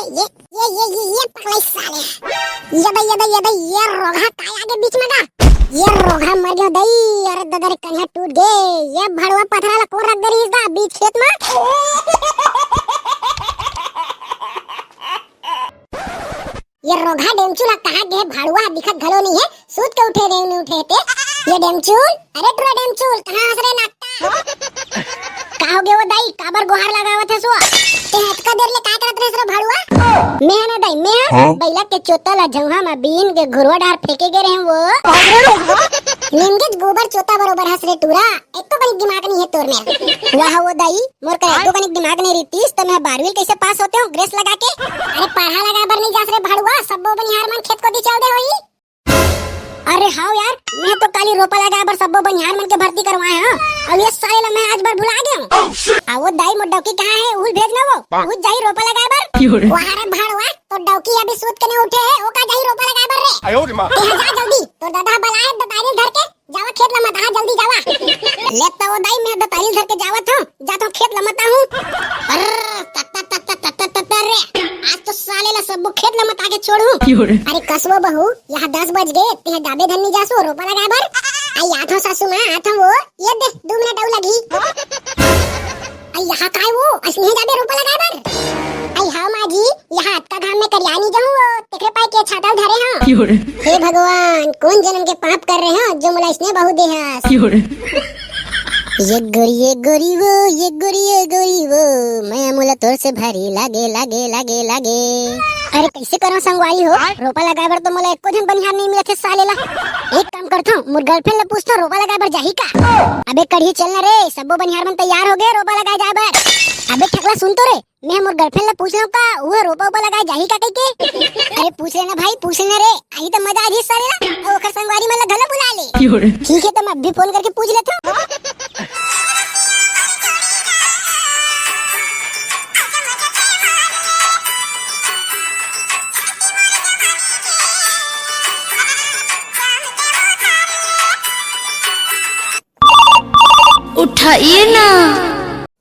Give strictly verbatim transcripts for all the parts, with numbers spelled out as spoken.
ये ये ये ये ये पकड़े साले। ये भाई, ये भाई, ये भाई, ये रोगहा काय आगे बीच में का? ये रोगहा मर गयो दई। अरे ददा रे, कनिहा टूट गे। ये भड़वा पथरा ला कोन रख दे रहिस दा बीच खेत में? ये रोगहा डेमचू ला कहाँ गे? भड़वा दिखत घलो नहीं है, सूत के उठे रे, नहीं उठे ते। ये डेमचूल, अरे टुरा डेमचूल, कहाँ हस रे नाकटा? का हो गे वो दाई, काबर गोहार लगावत हस वो? ते अतका देर ले काय करत रहेस रे भड़वा? मैं ह ना दाई, मैं ह हाँ? बइला के चोता ला झउहा म बीन के घुरवा डार फेंके गे रहेंव वो। निमगेच गोबर चोता बरोबर हस रे टुरा, एको कनी दिमाग नहीं है तोर में। वाह वो दाई, मोर करा एको कनी दिमाग नहीं रहितिस त मैं बारहवीं कैसे पास होतेंव ग्रेस लगा के? अरे पढ़ा लगा बर नहीं जास रे भड़वा, सब्बो बनिहार मन खेत कोती चल दे होही। अरे हाव यार, मैं तो काली रोपा लगाए बर सब्बो बनिहार मन के भर्ती करवाए हंव। अब ये साले ला मैं आज बर भुला गेंव। आ वो दाई मोर डौकी कहाँ है, उहू ल भेज ना वो। उहू जाही रोपा लगाए बर। वाह रे भाड़वा, तो डौकी अभी सूत के नहीं उठे है, वो का जाही रोपा लगाए बर रे? तेहा जा जल्दी, तो ददा बलाए दतारी धर के, जावा खेत ला मताहा, जल्दी जावा। ले तो वो दाई, मैं दतारी धर के जावत हंव। जाथंव खेत ल मताहूं। अर्र, तत्ता, तत्ता, तत्ता, तत्ता रे। आज तो साले ला सब्बो खेत ल मता के छोड़हूं। अरे कसवो बहू, यहाँ दस बज गे, तेहा जाबे धन नहीं जासो रोपा लगाए बर? आई आथंव सासू माँ, आथंव वो, ये दे, दू मिनट अउ लगही। आई यहाँ काय वो, असने जाबे रोपा लगाए बर? आई हाँ माँ जी, यहाँ अतका घाम में करिया नहीं जाहूं वो, तेकरे पाए के छाता धरे हंव। हे भगवान, कोन जनम के पाप कर रहे हंव, जो मोला इसने बहू दे हस? ये गोरी, ये गोरी वो, ये गोरी, ये गोरी वो, मया मोला तोर से भारी लागे, लागे, लागे, लागे। अरे कैसे करंव संगवारी हो? रोपा लगाए बर तो मोला एको झन बनिहार नहीं मिलत हे साले ला। एक काम करथंव, मोर गर्लफ्रेंड ला पूछथंव, रोपा लगाए बर जाही का? अबे कढ़ी चल ना रे, सब्बो बनिहार मन तैयार हो गे रोपा लगाए जाए बर। अबे ठकला सुन तो रे, मैं मोर गर्लफ्रेंड ला पूछ लंव का, वो रोपा ओपा लगाए जाही का कहिके। अरे पूछ लेना भाई, पूछ लेना रे, आही त मजा आ जाही साले ला, अउ ओकर संगवारी मन ला घलो बुला ले। ठीक है, त मैं अभी फोन करके पूछ लेथंव। उठाइए ना।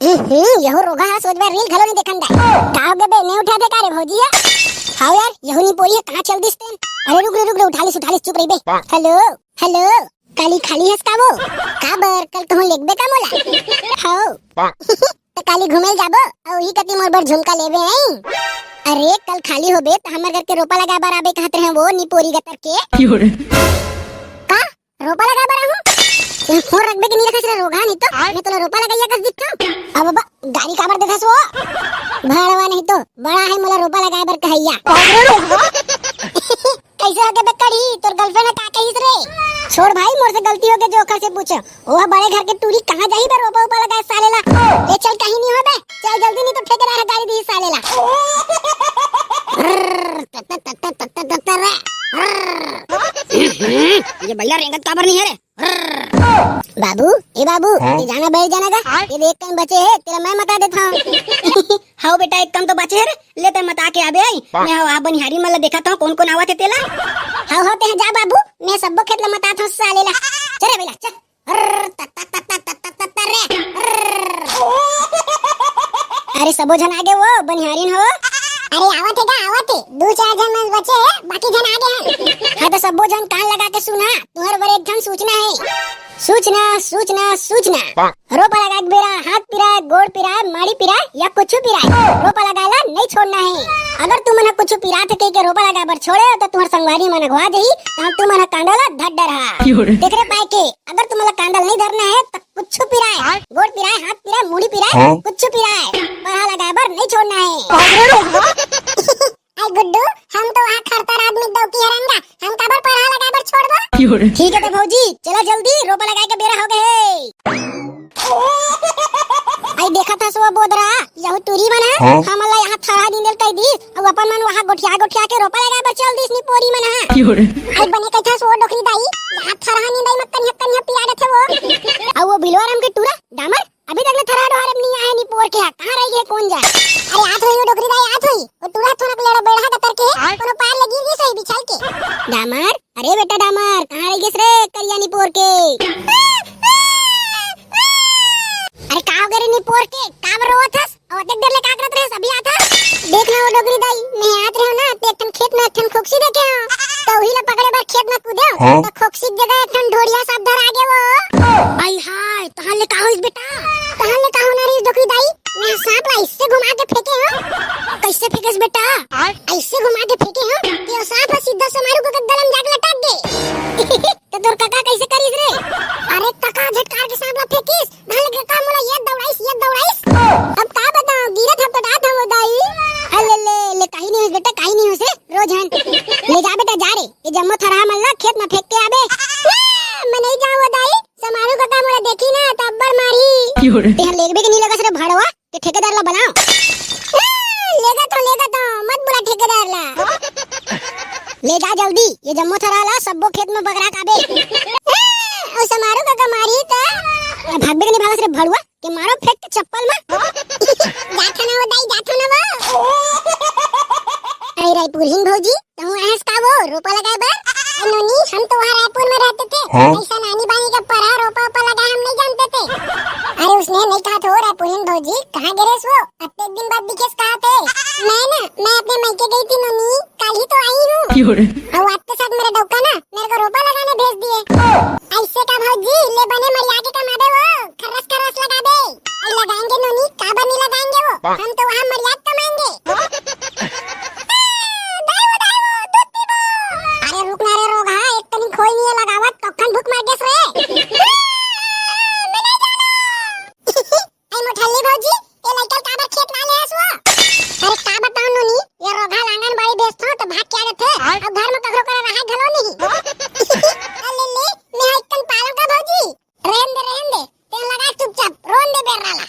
हम्म, यहू रोगहा ह सोच बार रील घलो नहीं देखन दाय। का हो गे बे, नहीं उठाथे का रे भौजी ह? हाव यार, यहू निपोरी ह, कहाँ चल दिस तेन? अरे रुक रे, रुक रे, उठा लिस, उठा लिस, चुप रही बे। हेलो, हेलो, काली खाली हस का वो? काबर, कल कहूँ लेगबे का मोला? हाव। त काली घूमे ल जाबो, अउ उही कती मोर बर झुमका लेबे आई। अरे, कल खाली होबे, त हमर घर के रोपा लगाए बर आबे कहत रहे वो निपोरी गतर के। का? रोपा लगाए बर आहूं? ये फोन रखबे के नहीं रखस रे रोगहा, नहीं तो मैं तोला रोपा लगाइया कस दिखथंव। अब बा, गारी काबर देथस वो? भड़वा नहीं तो, बड़ा है मोला रोपा लगाए बर कहैया। कैसे हो गे बे कढ़ी, तोर गर्लफ्रेंड ह का कहिस रे? छोड़ भाई, मोर से गलती हो गे, जो ओकर से पूछ। वो बड़े घर के टूरी कहाँ जाही बे रोपा उपा लगाए साले ला? ले चल, कहीं नहीं हो बे, चल जल्दी, नहीं तो ठेकेदार ह गारी दिही साले ला। ये बइला रेंगत काबर नहीं है रे? बाबू, ए बाबू, हाँ? ये जाना बे, जाना गा? ये देख कन बचे है, तेला मैं मता देथंव। हाव बेटा, एक कन तो बचे है रे, ले ते मता के आबे आई। मैं हाव, हाव बनिहारी मन ला देखत हंव, कोन कोन आवत हे तेला। हाव, हाव, तेहा जा बाबू, मैं सब्बो खेत ला मताथंव साले ला। चल रे बइला, चल। अर्र, त, त, त, त, त, त, त, त, रे। अर्र। अरे, सबो झन आगे वो, बनिहारिन हो। अरे, आवत हे गा, आवत हे। दू चार झन मन बचे हे, बाकी झन आगे हे। हाँ, त सबो झन कान लगा के सुना, तुंहर बर एक ठन सूचना हे। सूचना, सूचना, सूचना। रोपा लगाए के बेरा हाथ पिराए, गोड़ पिराए, माड़ी पिराए या कुछु पिराए, रोपा लगाए ला नहीं छोड़ना हे। अगर तुमन ह कुछु पिरात हे कहिके रोपा लगाए बर छोड़े हो, त तुंहर संगवारी मन अघवा जही, त हम तुमन ह कांदा ला धर डरहा। तेकरे पाए के, अगर तुमन ला कांदा ला नहीं धरना हे, त कुछु पिराए, गोड़ पिराए, हाथ पिराए, मुड़ी पिराए, हाँ? कुछु पिराए, परहा लगाए बर नहीं छोड़ना हे। अरे गुड्डू, हम तो वहाँ खरतर आदमी डौकी हरन गा, हम काबर परहा लगाए बर छोड़बो? ठीक हे त भौजी, चला जल्दी, रोपा लगाए के बेरा हो गे हे। आई देखत हस वो बोदरा, यहू टूरी मन ह, हाँ? हमन ला यहाँ थरहा दिन देल कहि दिस, अउ अपन मन वहाँ गोठिया गोठिया के रोपा लगाए बर चल दिस निपोरी मन ह। आई बने कहिथस वो डोकरी दाई, यहाँ थरहा निंदई म कनिहा कनिहा पिया देथे वो। अउ वो बिलवा राम के टूरा, डामर, अभी तक ले थरहा डोहारे म नहीं आए निपोर के हा, कहाँ रह गे कोन जाने? अरे आत होही वो डोकरी दाई, आत होही। वो टूरा थोरक लेड़ा बेड़ा का करके हे, कोनो पार ले गिर गिस होही बिछल के। डामर, अरे बेटा डामर, कहाँ रह गिस रे करिया निपोर के? अरे का हो गे रे निपोर के, काबर रोवत हस? अउ अतेक देर ले का करत रहेस, अभी आत हस? देख ना वो डोकरी अरे दाई, मैं आत रहेंव ना, त एक ठन खेत में एक ठन खोकसी देखे हंव। त उही ला पकड़े बर खेत में कूदेंव, हाँ? त खोकसी के जगह एक ठन ढोड़िया सांप धरा गे वो। आई हाय, तहां ले का होइस बेटा? तहां ले का होना रहिस डोकरी दाई? मैं सांप ला अइसे घुमा के फेंके हंव। कइसे फेंकेस बेटा? अइसे घुमा के फेंके हंव कि वो सांप ह सीधा समारू कका के गला में जाके लटक गे। त तोर कका कइसे करिस रे? अरे कका झटकार के सांप ला फेंकिस, तहां ले कका मोला ये दौड़ाइस, ये दौड़ाइस। अब का बतांव, गिरत हपटात हंव वो दाई। अरे ले, ले, काहीं नइ होइस बेटा, काहीं नइ होइस रे, रो झन। ले जा बेटा, जा रे, ये जम्मो थरहा मन ला खेत में फेंक के आबे। ना, मैं नइ जांव वो दाई, समारू कका मोला देखही ना, त अब्बड़ मारही। तेहा लेगबे के नइ लगस रे भड़वा, के ठेकेदार ला बलांव। ए, लेगत हंव, लेगत हंव, मत बुला ठेकेदार ला। ले जा जल्दी, ये जम्मो थरहा ला सब्बो खेत में बगरा के आबे। ए, ओ समारू कका मारही त। ए, भागबे के नइ भागस रे भड़वा, के मारंव फेंक के चप्पल में। जाथंव ना वो दाई, जाथंव ना वो। अरे रायपुरहिन भौजी, तहूं आए हस का वो रोपा लगाए बर? ए नोनी, हम तो वहाँ रायपुर में रहते थे। हाँ? अइसा नानी बानी का परा रोपा ओपा लगाए हम नइ जानते थे। अरे उसने नइ कहा था वो रायपुरहिन भौजी, कहाँ गे रेहेस वो? अतेक दिन बाद दिखेस कहा थे। मैं ना, मैं अपने मायके गई थी नोनी, कल ही तो आई हूँ। अउ आज के साथ मेरा डौका ना, मेरे को रोपा लगाने भेज दिए। अइसे का भौजी, ले बने मरिया के कमाबे वो, खर्रस खर्रस लगाबे। अरे लगाएंगे नोनी, काबर नइ लगाएंगे वो? हम तो वहाँ मरिया के कमाएंगे। दाई वो, दाई वो, दूध पीबो। अरे रुक ना रे रोगहा, एक तनी खोई नइ हे लगावत, कखन भूख मर गेस रे। मैं नइ जाना। ए मोठल्ली भौजी, ए लइका ल काबर खेत ला ले हस वो? अरे का बतांव नोनी, ये रोगहा ल आंगनबाड़ी भेजथंव त भाग के आ जाथे। अब घर में ककरो करा रहाय घलो नहीं। अरे ले, मैं हा इतकन पालंव का भौजी? रहन दे, रहन दे, तें लगा चुपचाप, रोन दे बेर्रा ला।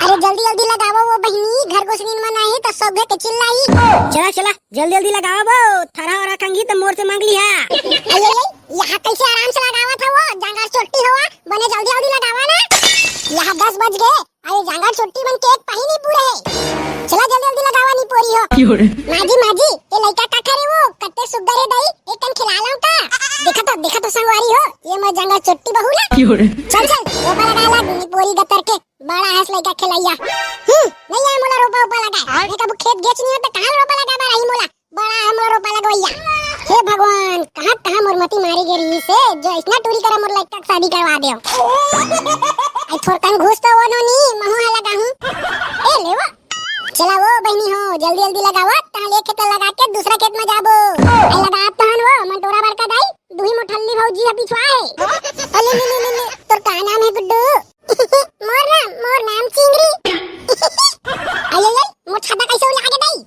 अरे जल्दी जल्दी लगावो वो बहिनी, घर गोसनीन मन आही त सौभे के चिल्लाही। चला चला, जल्दी जल्दी लगावो वो, थरहा वरहा खंगही त मोर से मांग लिहा। अरे, अरे, यहाँ कइसे आराम से लगावत हव वो, जांगर चोट्टी हवा, बने जल्दी जल्दी लगावा ना। यहाँ दस बज गे, अरे जांगर चोट्टी मन के एक पाही नइ पूरे हे। चला जल्दी जल्दी लगावा, नइ पूरी हो। माँ जी, माँ जी, ये लइका का करे वो, कत्ते सुग्घर हे दाई, एक कन खिला लंव का? देखा तो, देखा तो संगवारी हो, ये मोर जांगर चोट्टी बहू ला। चल चल, रोपा लगा ला, नइ पूरी गतर के, बड़ा हस लइका खिलइया। हम्म, नइ आय मोला रोपा ओपा लगाए। मैं कभू खेत गेच नइ हों त कहाँ रोपा लगाए बर आही मोला? बड़ा हे मोर रोपा लगवइया। हे भगवान, कहाँ कहाँ मोर मती मारे गे रहिस हे, जो अइसना टूरी करा मोर लइका के शादी करवा देव। अरे थोरकन घुस तो वो नोनी, महूँ हा लगाहूँ। ए ले वो। चला वो बहिनी हो, जल्दी जल्दी लगावत, तहाँ ले खेत लगा के दूसरा खेत में जाबो। अरे लगात तहन वो, मन टोरा बड़का दाई, दुही मोठल्ली भौजी हा पिछवा हे। अरे ले ले ले ले, तोर का नाम हे गुड्डू? मोर नाम, मोर नाम चिंगरी। अरे, अरे, मोर छाता कइसे उला गे दाई?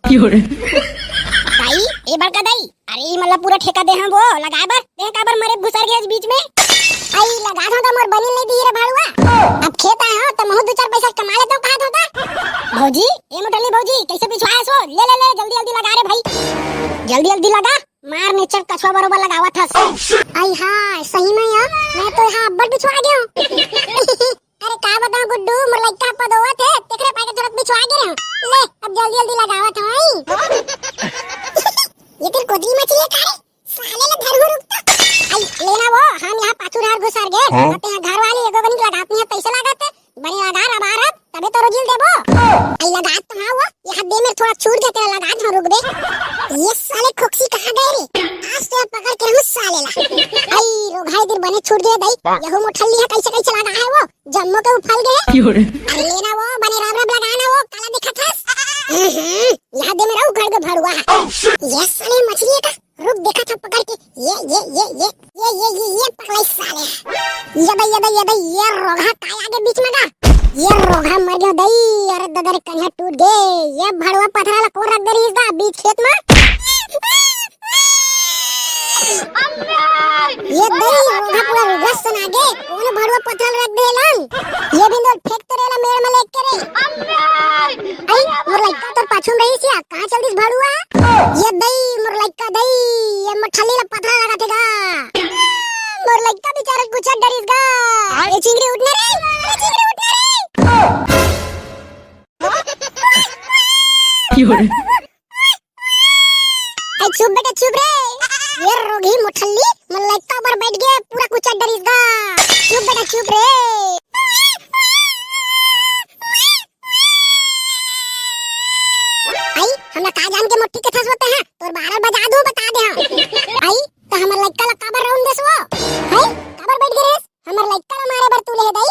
दाई, ए बड़का दाई, अरे, मतलब पूरा ठेका दे हंव वो लगाए बर, तें काबर मरे घुसर गे हस बीच में? अरे लगात हंव त मोर बनिन नइ दिही रे भड़वा। अब खेत आए हंव त महूँ दू चार पइसा कमा लेतेंव कहत हंव त। भौजी, ए मोठल्ली भौजी, कइसे पिछवाए हस वो? ले, ले, ले, जल्दी, जल्दी लगा रे भाई। जल्दी, जल्दी लगा। मार नेचर कछुआ बरोबर लगावत हस। आई हाय, सही में यार, मैं तो यहाँ अब्बड़ पिछवा गे हंव। अरे का बतांव गुड्डू, मोर लइका पदोवत हे, तेकरे पाके थोड़ा पिछवा गे रहेंव। ले, अब जल्दी जल्दी लगावत हंव। ये तेरी कोतरी मछली हे का रे? साले ला धरहूँ रुक तो। आई, ले ना वो, हम यहाँ पाछू डहर घुसर गेन। हाँ? अब तें घर वाली एगो कनी लगात नइ हे, तइसे लागत हे। बने लगा रबा रब, तभे तो रोजिल देबो। आई लगात तो हंव वो, यहाँ दे मेर थोड़ा छूट गे, तेला लगात हंव रुकबे। ये साले खोकसी कहाँ गे रे? आज तो पकड़ के रहूँ साले ला। आई रोगहा ए दिन बने छूट गे दाई, यहू मोठल्ली हा कइसे कइसे लगा हे वो, जम्मो के उफल गे। अरे ले ना वो, बने रब रब लगा ना वो, काला दिखत हस। हम्म, यहाँ दे मेर उखड़ गे भड़वा हा। ये साले मछली हे का? रुक, देखत हंव पकड़ के। ये, ये, ये, ये, ये, ये, ये, ये पकड़ाइस साले। ये बे, ये बे, ये बे, ये रोगहा काय आगे बीच में गा? ये रोगहा मर गे दई। अरे ददा रे, कनिहा टूट गे। ये भड़वा पथरा ला कोन रख दे रहिस गा बीच खेत में? ये दई रोगहा पूरा रुगस सना गे। कोन भड़वा पथरा ला रख दे लन? ये बिंदु ल फेंक तो रे ला मेड़ में लेके रे। आई, मोर लइका तोर पाछू में रहिस या, कहाँ चल दिस भड़ुआ? ये दई, मोर लइका दई, ये मोठली ला पथरा लगाथे गा। मोर लइका बेचारा कुछ डरिस गा। ए चिंगरी उठ ना रे, ए चिंगरी उठ ना रे। ए चुप बेटा चुप रे। ये रोगही मोठली, मोर लइका ऊपर बैठ गे, पूरा कुछ डरिस गा। चुप बेटा चुप रे। आई, हमला का जान के मोटी कथस होते हैं, तोर बारह बजा दूं, बता दे हम। आई, त हमर लइका ला काबर रौन देस वो? हई, काबर बैठ गे रेहेस? हमर लइका ला मारे बर तू ले हे दई।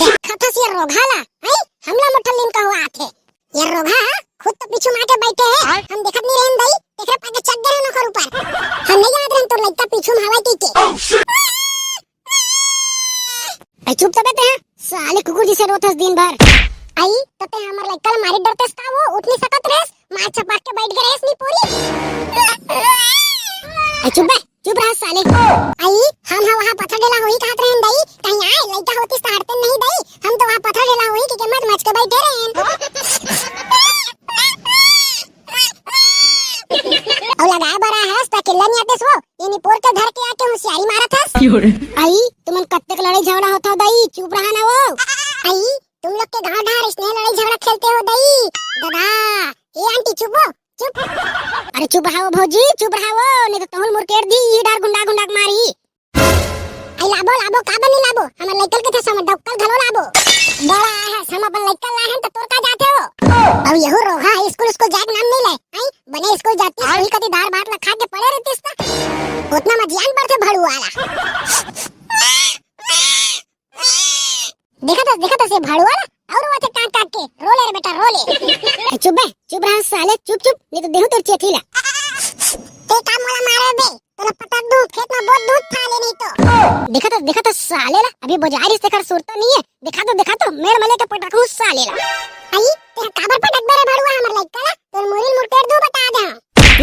देखत हस ये रोगहा ला, हई, हमला मोठल्लीन कहवाथे। ये रोगहा खुद तो पीछू मार के बैठे हे, हम देखत नहीं रहेन दई, तेखरे पाके चढ़ गे रहेन ओखर ऊपर। हम नहीं जानत रहेन तोर लइका पीछू में हवय कहिके। ए, चुप तबे ते, साले कुकुर जइसे रोथस दिन भर। आई, त ते हमर लइका ल मारे डरतेस का वो? उठ नहीं सकत रेहेस, मार चपाट के बैठ गे रेहेस नी पूरी। ए, चुप बे, चुप रह साले। आई, हम हा वहाँ पत्थर ढेला होही कहत रहेन दई, कहीं आए, लइका होतिस त हटते नहीं दई, हम तो वहाँ पत्थर ढेला होही के मच मच के बैठे रहेन। अउ लगाए बर आए हस त अकेल्ला नहीं आतेस वो, ये निपोर के धर के आके होशियारी मारत हस। क्यों रे? आई, तुमन कत्तेक लड़ाई झगड़ा होत हव दई, चुप रहा ना वो। आई, तुम लोग के गांव डहर इसने लड़ाई झगड़ा खेलते हो दई। दादा, ए आंटी चुप हो, चुप। अरे चुप रहा वो भौजी, चुप रहा वो, नहीं तो तहुल मुरकेट दी, ई डहर गुंडा गुंडा के मारी। आई लाबो, लाबो, काबर नहीं लाबो? हमर लइकल के थे समझ दो, कल घलो लाबो। बड़ा आए हस, हम अपन लइकल लाए हन, त तोर का जाथे हो? अब यहू रोगहा है, स्कूल, स्कूल जाए के नाम नहीं ले। आई, बने स्कूल जाती, आई। सुई कती दार भात ला खा के पड़े रहतीस त। उतना में जियान बढ़थे भड़ुआ ला। देखत हस, देखत हस ये भड़ुआ ला, अउ रोवत हे कांक कांक के, रो ले रे बेटा, रो ले। ए, चुप बे, चुप रहा साले, चुप, चुप, नहीं तो देहूं तोर चेथी ला। ते का मोला मारे बे? तोला पटक दूं, खेत में बोत दूं, फाले नहीं तो। देखत हस, देखत हस साले ला, अभी बजारिस तेकर सुरता नहीं है, देखा तो, देखा तो, मेड़ में लेके पटकहूं साले ला। आई, ते काबर पटक बे रे भड़ुआ हमर लइका ला? तोर मुरी ल मुरकेट दूं बता दे।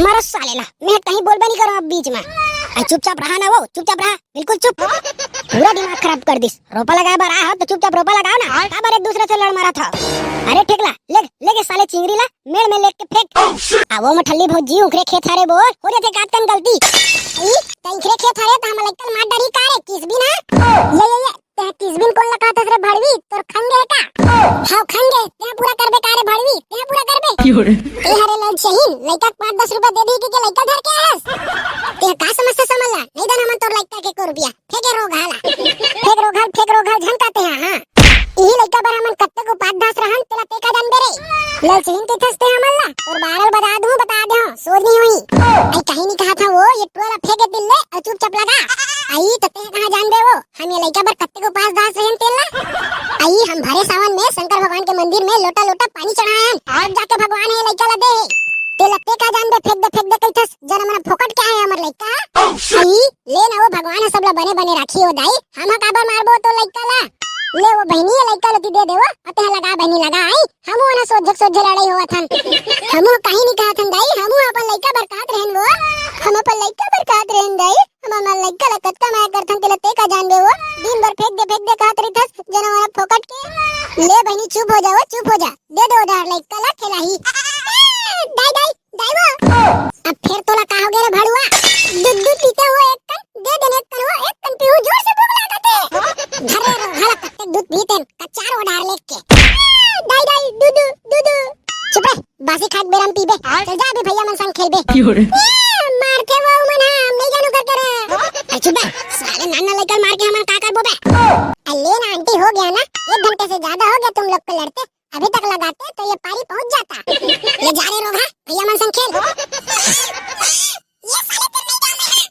मारो साले ला, मैं कहीं बोलबे नहीं करो अब बीच में। आ, चुपचाप रहा ना वो, चुपचाप रहा, बिल्कुल चुप। पूरा दिमाग खराब कर दिस। रोपा लगाए बर आए हो त चुपचाप रोपा लगाओ ना, काबर एक दूसरे से लड़ मारत हो? अरे ठेकला, ले, ले गे साले चिंगरी ला, मेड़ में लेके फेंक। आ वो मठल्ली भौजी उखरे खेत हरे बोल, हो जाथे कात कन गलती। ई, त इखरे खेत हरे त हमर लइका ल मार डरी का रे, किसबिन हा? ये, ये, ये, ते किसबिन कोन ला कहत हस रे भड़वी, तोर खंगे हे का? हाव खंगे, ते पूरा करबे का रे भड़वी, ते पूरा करबे? क्यों रे? ए हरे ललचहीन, लइका के पाँच दस रुपया दे दी के, के लइका धर के आए हस? ते का समझ से समझ ला, नहीं दन हमन तोर लइका के एको रुपया। फेंके रोगहा ला। फेंक रोगहा ल, फेंक रोगहा ल झन कहते हैं, हाँ। इही लइका बर हमन कत्ते को पाँच दस रहन, तेला ते का जानबे रे? ललचहीन कहिथस ते हमन ला, तोर बारह ल बता दूं, बता दे हूं, सोच नहीं होही। आई कहीं नहीं कहा था वो, ये टुरा ला फेंके दिल ले, अउ चुपचाप लगा। आई त ते कहाँ जानबे वो, हम ये लइका बर कत्ते को पाँच दस रहन तेला। आई हम भरे सावन में शंकर भगवान के मंदिर में लोटा लोटा पानी चढ़ाए हन, आज जाके भगवान हे लइका ला दे। तेला ते का जानबे, फेंक दे, फेंक दे कहिथस, जन मन फोकट के आए हमर लइका। आई, ले ना वो भगवान ह सबला बने बने राखी हो दाई, हम ह काबर मारबो तो लइका ला। ले वो बहिनी, ये लइका ल ती दे देवो, अते ह लगा बहिनी लगा। आई, हमू ओना सोझे सोझे लड़ाई होवत हन। हमू कहीं नहीं कहत हन दाई, हमू अपन लइका बर कहत रहन वो। हम अपन लइका बर कहत रहन दाई, हम अपन लइका ला कतका माया करथन तेला ते का जानबे वो। दिन भर फेंक दे फेंक दे कहत रहिथस, जनवारा फोकट के। ले बहिनी चुप हो जा वो, चुप हो जा, दे दे उधार लइका ला खेलाही। दाई दाई, दाई वो। अब फेर तोला का हो गे रे भड़ुआ? दूध, दूध पीते हो एक कन, दे देन एक कन वो, एक कन पीहू, जोर से भूख लागत हे। धर रे रोगहा ला, कत्ते दूध पीतेन, कच्चार वो डार लेके। दाई, दाई, दूध, दूध। चुप रे, बासी खाक बेरा म पीबे। चल जा अभी भैया मन संग खेलबे। क्यों रे? ए, मारथे वो मन, हम नहीं जानू कर करे। ए, चुप बे, साले नाना लइका ल मार के हमन का करबो बे? अ, ले ना आंटी, हो गया ना, एक घंटे से ज्यादा हो गया तुम लोग को लड़ते। अभी तक लगाते तो ये पारी पहुंच जाता। ले जा रे रोगहा, भैया मन संग खेल। ये साले तेरे नहीं जाने हैं।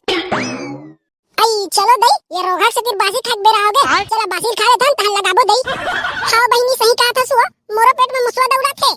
आई चलो दई, ये रोगहा से फिर बासी खाक बेरा हो गे। चला बासी खा लेथन, तहन लगाबो दई। हाव बहिनी, सही कहा था सुआ, मोरो पेट में मुसवा दौड़ा थे।